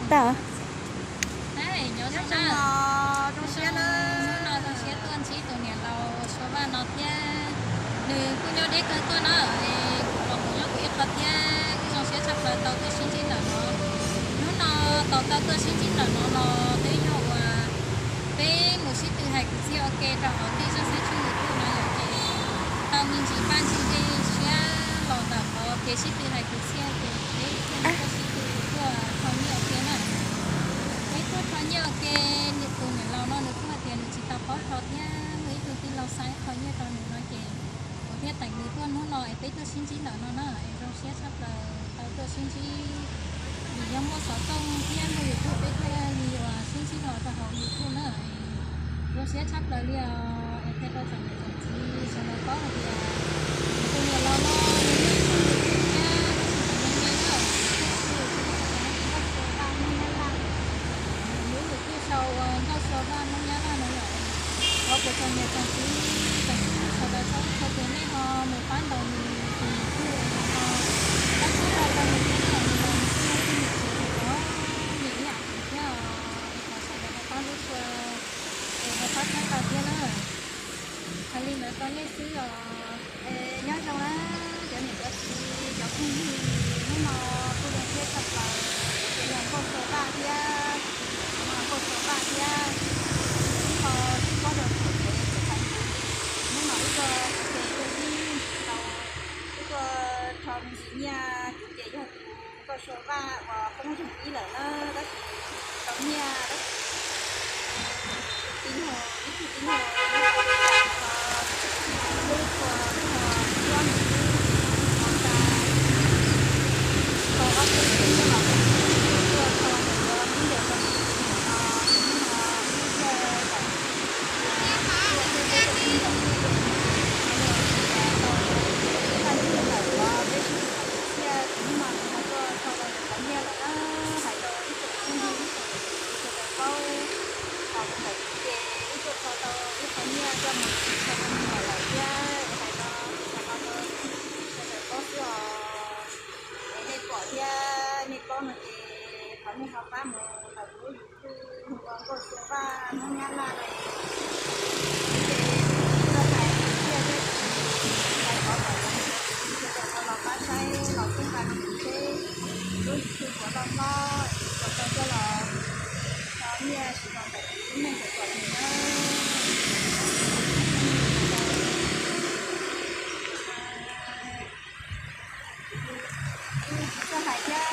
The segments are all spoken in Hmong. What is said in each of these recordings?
Tag. Nyob zoo, zoo siab na, zoo siab tuaj ntsib tus niam laus Suav Vaj no thiab. Nws kuj nyob deb kawg tuaj na, es kuv los kuv nyob kuv ib qho thiab, kuj zoo siab tshaj plaws tau tuaj sib ntsib ntawm no. Hnub no tau tau tuaj sib ntsib ntawm no los twb yog uas peb mus sib tw hais kwv txhiaj ua ke rau hauv tej zaj xab tswj YouTube no yom, ces tau me ntsis paj ntsis dej siab los ntawm qhov kev sib tw hais kwv txhiaj ces peb thiaj li tuaj sib tw tuaj kho nyiaj ua ke na. Peb tuaj kho nyiaj ua ke, tus niam laus no nws kuj hais tias nws tsis tau paub kho thiab, muaj ib tug tij laug xa ib qho nyiaj rau nws no ces kuv thiaj teem nws tuaj hnub no es peb tuaj sib ntsib ntawm no na, es zoo siab tshaj plaws tau tuaj sib ntsib. Vim yog muaj xov tooj thiab muaj YouTube peb thiaj li uas sib ntsib los rau hauv YouTube na. Zoo siab tshaj plaws li os, es qhia rau tsoom niam tsoom txiv sawv daws paub hais tias tus niam laus no nws muaj ib tug YouTube thiab tab sis tseem me me na, tus YouTube nws tseem yog nkauj Suav Vaj Hmoob Nyab Laj. Nws lub YouTube sau ua nkauj Suav Vaj Hmoob Nyab Laj no yom. Thov kom tsoom niam tsoom txiv tsoom phooj ywg sawv daws txhua tus nej ho mus pab ntaus nws tus YouTube es nws ho pab txhawb nqa tau nws thiab na, nws los nws kuj yog ib tug niam tsev uas nyiam ib yam kuv thiab os, es thov sawv daws ho pab hlub tshua es ho pab txhawb nqa thiab na. Hais li ntawd rau nej xwb os. Es nyob zoo na cov niam cov txiv cov phooj ywg, hnub no kuj zoo siab tshaj plaws, kuv yog nkauj Suav Vaj thiab, kuv yog nkauj Suav Vaj thiab, ib qho sib paub rau txhua tsev txhua chaw. Hnub no wb tuaj ua ke tuaj sib ntsib tau, wb tuaj rho me ntsis nyiaj, kuv ces yog tus nkauj Suav Vaj uas poob zoo ib lawm na, tab sis tau nyiaj tab sis ib tug tij laug, ib tug tij laug nyob tom Amelikas no, hlub tshua, tshua, tshua nws xwb ces kuv tau ob peb tug nyiaj los kuv tuaj kho ntawm cov khaub ncaws rau nws tus me nyuam no, ces hnub no wb thiaj tawm tuaj sib ntsib ntawm no, ces hnub no wb thiaj tau ib paj ntsis ntawm qhov peb sib tw hais kwv txhiaj, ces hnub no kuv ho tuaj kho tau nws qhov nyiaj lawm na. Hais rau ib tsoom phooj ywg ib tsoom niam tsoom txiv sawv daws paub, thaum kuv ntawm kuv ces wb tuaj kho tau ib qho nyiaj coj mus tso rau me nyuam lawm thiab, es hais rau tsis hais qhov rau sawv daws paub xwb os. Es nej pom thiab nej paub no ces thov nej ho pab mus ntaus kuv lub YouTube hu ua Nkauj Suav Vaj Hmoob Nyab Laj no. Ces kuv tsis tau hais kwv txhiaj thiab, kuv tsis hais qhov kom cov niam cov txiv sawv daws tau los pab saib los txhawb nqa rau kuv seb kuv lub YouTube puas loj hlob es kuv puas tau coj los tso nyiaj siv los ntawm kuv lub neej kom kom nws na. Kuv tsis txawj hais thiab,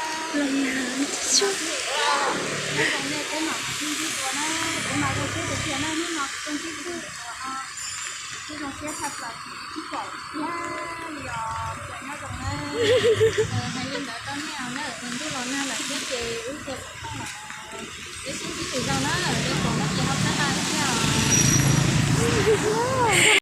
nyob zoo nej peb mam sib ntsib dua na, kuv mas zoo siab tiag tiag na, hnub no kuv tuaj ntsib tus niam hluas no, kuv zoo siab tshaj plaws kuv twb pom thiab li os, nyob zoo na. Hais li ntawd rau nej na, ntuj los nag lawm thiab ces wb cia peb sib ntsib lwm zaus na, nej pom no ces ho txhawb nqa thiab os.